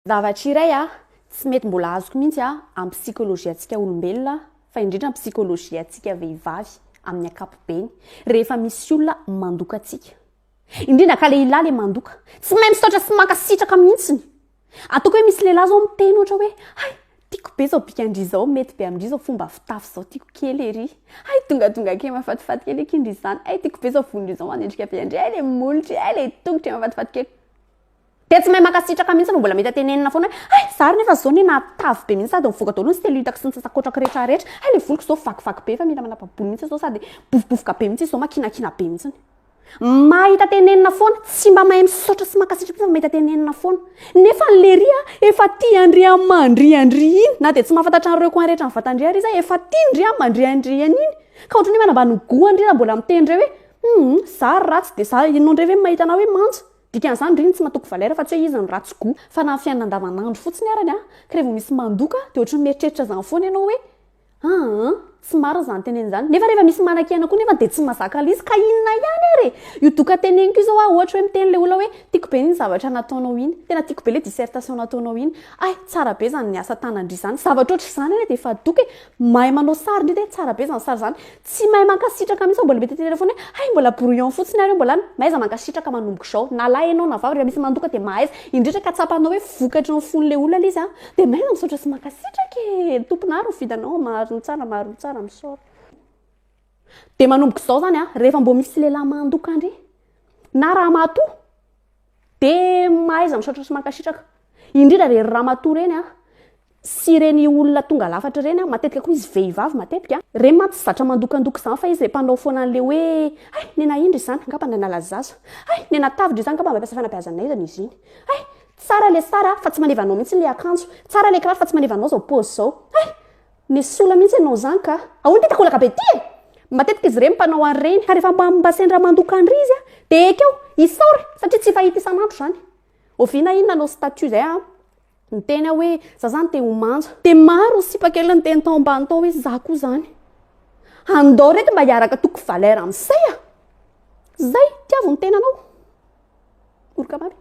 Zavatra iray a, tsy mety mbola azoko mihitsy a, amin'ny psychologie antsika olombelona fa indrindra ny psychologie antsika vehivavy amin'ny ankapobeny, rehefa misy olona mandoka antsika. Indrindra ka lehilahy le mandoka. Tsy mahay misaotra sy mankasitraka mihitsiny. Ataoko hoe misy lehilahy zao miteny ohatra hoe hay tiako be zao bikan-dry zao, mety be amin-dry zao fomba fitafy zao, tiako kely ery. Hay tongatonga kely mahafatifaty kely akia ndry zany, hay tiako be zao volon-dry zao manendrika be an-dry, hay le molotry, hay le tongotry mahafatifaty kely. Dia tsy mahay mankasitraka mihitsy fa mbola mety tenenina foana hoe hay za ary nefa zao ne nahatavy be mihitsy sady mivoaka daholo ny cellulite-ko sy ny sasakotrako rehetra rehetra, hay le voloko zao vakivaky be fa mila manapa-bolo mihitsy zao sady bovobovoka be mihitsy izy zao makinakina be mihitsy. Mahita tenenina foana, tsy mba mahay misaotra sy mankasitraka mihitsy fa mahita tenenina foana. Nefa ny lery a, efa tia an-dry amandry an-dry iny, na dia tsy mahafantatra an'ireo coin rehetra ny vatan-dry ary izy a, efa tian-dry amandry an-dry iny. Ka ohatran'ny hoe manambany goût an-dry raha mbola miteny indray hoe hum, za ry ratsy dia za ianao indray ve no mahita anah hoe manja? Dikan'izany ry iny tsy matoky valeur fa tsy hoe izy no ratsy goût. Fa na ny fiainana andavanandro fotsiny arany a, ka rehefa misy mandoka dia ohatran'ny mieritreritra izany foana ianao hoe Aa tsy marina izany tenenina izany. Nefa rehefa misy manakiana koa nefa dia tsy mazaka ilay izy ka inona ihany ary e! Io doka teneniko io izao aho ohatra hoe miteny ilay olona hoe tiako be iny zavatra nataonao iny, tena tiako be ilay dissertation nataonao iny, hay tsara be izany asa tanan-dry izany, zavatra ohatr'izany anie dia efa doka e! Mahay manao sary ndry dia tsara be izany sary izany, Tsy mahay mankasitraka mihitsy aho mbola mety tenenina foana hoe hay mbola brouillon fotsiny ary io mbola any, mahaiza mankasitraka manomboka izao, na lahy ianao na vavy rehefa misy mandoka dia mahaiza, indrindra ka tsapanao hoe vokatry ny fon'ilay olona ilay izy an, dia mahaiza misaotra sy mankasitraka e, ny tompona ary mifidy anao marina tsara marina tsara misaora. Dia manomboka izao izany an, rehefa mbo misy lehilahy mandoka ndry na ramatoa dia mahaiza misaotra sy mankasitraka, indrindra ireny ramatoa ireny an, Sy ireny olona tonga lafatra ireny an, matetika koa izy vehivavy matetika, ireny mantsy tsy zatra mandokandoka izany fa izy le mpanao foana an'le hoe hay nena indry izany angamba nanala zaza, hay nena tavy ndry izany angamba mampiasa fanabeazana aizana izy iny, hay tsara le sary an fa tsy maneva anao mihitsy le akanjo, tsara le kiraro fa tsy maneva anao izao paozy izao, hay nesola mihitsy ianao izany ka, ahoana ity takolaka be ity e! Matetika izy ireny mpanao an'ireny, ka rehefa mba sendra mandoka an-dry izy an, dia ekeo, isaory satria tsy fahita isan'andro izany. Oviana iny nanao statut izay an? Niteny aho hoe za zany te ho manja. Dia maro ny sipa kely niteny tao ambany tao hoe za koa zany. Andao reto mba hiaraka toko valeur amin'izay a! Zay, tiavo ny tenanao. Oroka mamy.